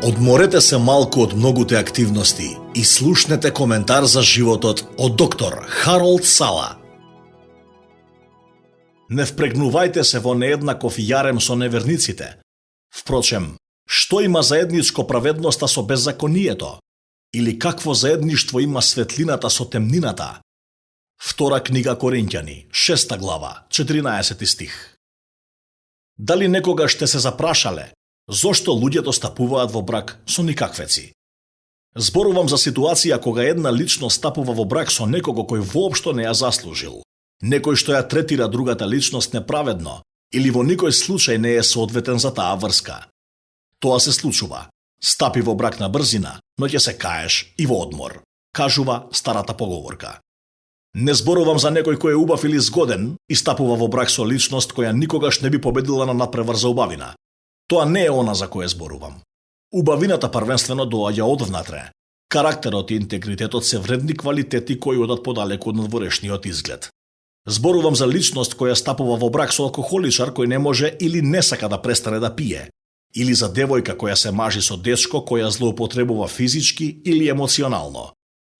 Одморете се малку од многуте активности и слушнете коментар за животот од доктор Харолд Сала. Не впрегнувајте се во нееднаков јарем со неверниците. Впрочем, што има заедничко праведноста со беззаконието? Или какво заедништво има светлината со темнината? Втора книга Коринќани, 6 глава, 14 стих. Дали некогаш сте се запрашале зошто луѓето стапуваат во брак со никаквеци? Зборувам за ситуација кога една личност стапува во брак со некого кој воопшто не ја заслужил, некој што ја третира другата личност неправедно или во никој случај не е соодветен за таа врска. Тоа се случува. Стапи во брак на брзина, но ќе се каеш и во одмор, кажува старата поговорка. Не зборувам за некој кој е убав или згоден и стапува во брак со личност која никогаш не би победила на надпревар за убавина. Тоа не е она за која зборувам. Убавината првенствено доаѓа од внатре. Карактерот и интегритетот се вредни квалитети кои одат подалеку од надворешниот изглед. Зборувам за личност која стапува во брак со алкохоличар кој не може или не сака да престане да пие, или за девојка која се мажи со дечко која злоупотребува физички или емоционално.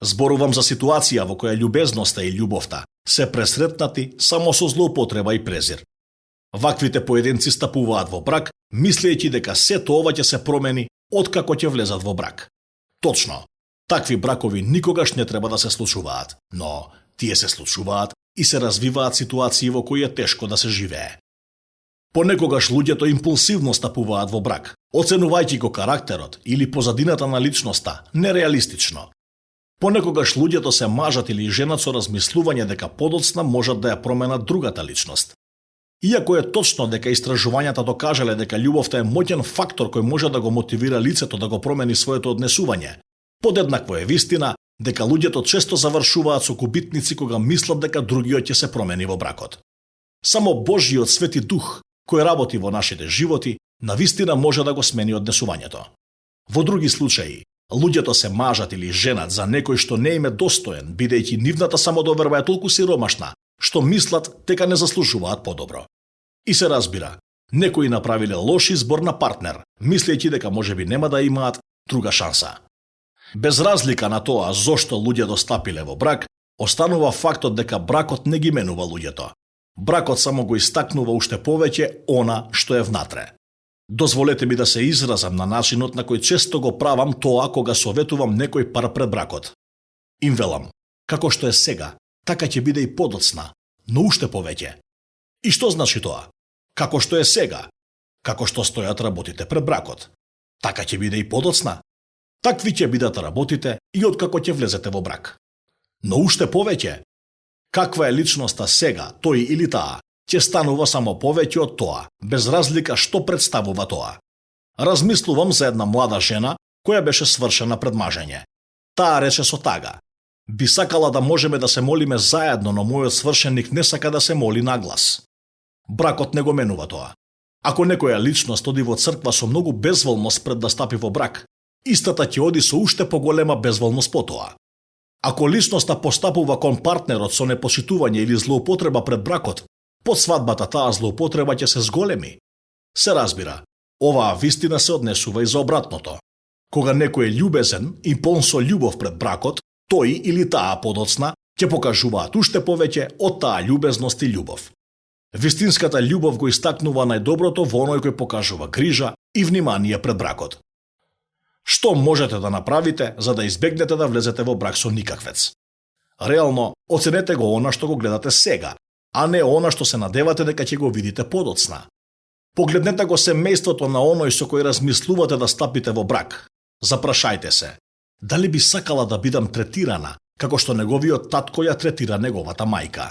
Зборувам за ситуација во која љубезноста и љубовта се пресретнати само со злоупотреба и презир. Ваквите поединци стапуваат во брак, мислејќи дека сето ова ќе се промени откако ќе влезат во брак. Точно, такви бракови никогаш не треба да се случуваат, но тие се случуваат и се развиваат ситуации во кои е тешко да се живее. Понекогаш луѓето импулсивно стапуваат во брак, оценувајќи го карактерот или позадината на личноста нереалистично. Понекогаш луѓето се мажат или женат со размислување дека подоцна можат да ја променат другата личност. Иако е точно дека истражувањата докажале дека љубовта е моќен фактор кој може да го мотивира лицето да го промени своето однесување, подеднакво е вистина дека луѓето често завршуваат со губитници кога мислат дека другиот ќе се промени во бракот. Само Божјиот свети дух кој работи во нашите животи, навистина може да го смени однесувањето. Во други случаи, луѓето се мажат или женат за некој што не им е достоен, бидејќи нивната самодоверба е толку сиромашна, што мислат дека не заслужуваат подобро. И се разбира, некои направиле лош избор на партнер, мислејќи дека можеби нема да имаат друга шанса. Без разлика на тоа зошто луѓето стапиле во брак, останува фактот дека бракот не ги менува луѓето. Бракот само го истакнува уште повеќе она што е внатре. Дозволете ми да се изразам на начинот на кој често го правам тоа кога советувам некој пар пред бракот. Им велам, како што е сега, така ќе биде и подоцна, но уште повеќе. И што значи тоа? Како што е сега, како што стојат работите пред бракот, така ќе биде и подоцна. Такви ќе бидат работите и откако ќе влезете во брак. Но уште повеќе. Каква е личноста сега, тој или таа, ќе станува само повеќе од тоа, без разлика што представува тоа. Размислувам за една млада жена која беше свршена пред мажење. Таа рече со тага: би сакала да можеме да се молиме заедно, но мојот свршеник не сака да се моли наглас. Бракот не го менува тоа. Ако некоја личност оди во црква со многу безволност пред да стапи во брак, истата ќе оди со уште поголема безволност потоа. Ако личноста постапува кон партнерот со непочитување или злоупотреба пред бракот, под свадбата таа злоупотреба ќе се зголеми. Се разбира, оваа вистина се однесува и за обратното. Кога некој е љубезен и полн со љубов пред бракот, тој или таа подоцна ќе покажуваат уште повеќе од таа љубезност и љубов. Вистинската љубов го истакнува најдоброто во оној кој покажува грижа и внимание пред бракот. Што можете да направите за да избегнете да влезете во брак со никаквец? Реално, оценете го она што го гледате сега, а не она што се надевате дека ќе го видите подоцна. Погледнете го семејството на оној со кој размислувате да стапите во брак. Запрашајте се, дали би сакала да бидам третирана како што неговиот татко ја третира неговата мајка?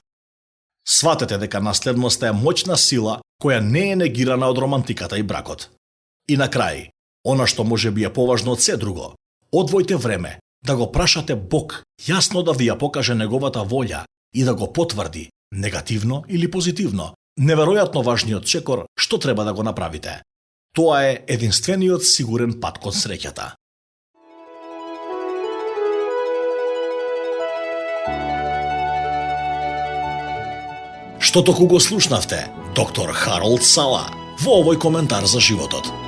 Сватете дека наследноста е моќна сила која не е негирана од романтиката и бракот. И на крај, она што може би е поважно од се друго, одвојте време да го прашате Бог јасно да ви ја покаже неговата волја и да го потврди, негативно или позитивно, неверојатно важниот чекор што треба да го направите. Тоа е единствениот сигурен пат кон среќата. Што току го слушнавте, доктор Харолд Сала, во овој коментар за животот.